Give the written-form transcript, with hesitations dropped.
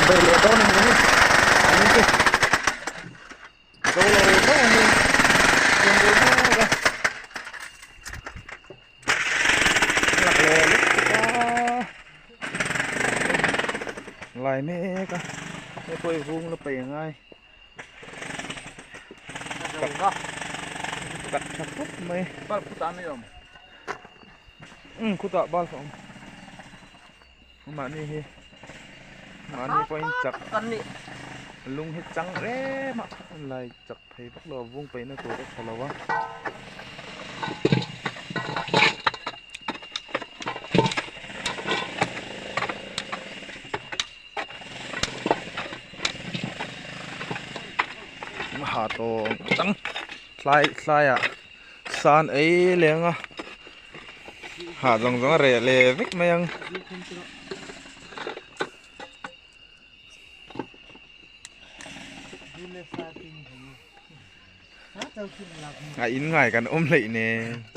Bei leh dawn a ni hi an chu zo lo chauh a ni siam deuh mek a lak leh lutuk a lai mek a hei pawh hi vung la paih a ngai kat tha khawp mai Bulb khutah a mi awm umm khutah bulb a awm. Mahni hi mahni pawhin chak lung hi chang rem a lai chak thei vak lo a vung peihna tur a tha lo a. Ha tawng tang tlai tlaiah san ei leng a. Ha zawng zawng a reh leh vek mai ang. A in ngai kan awm hleih nen.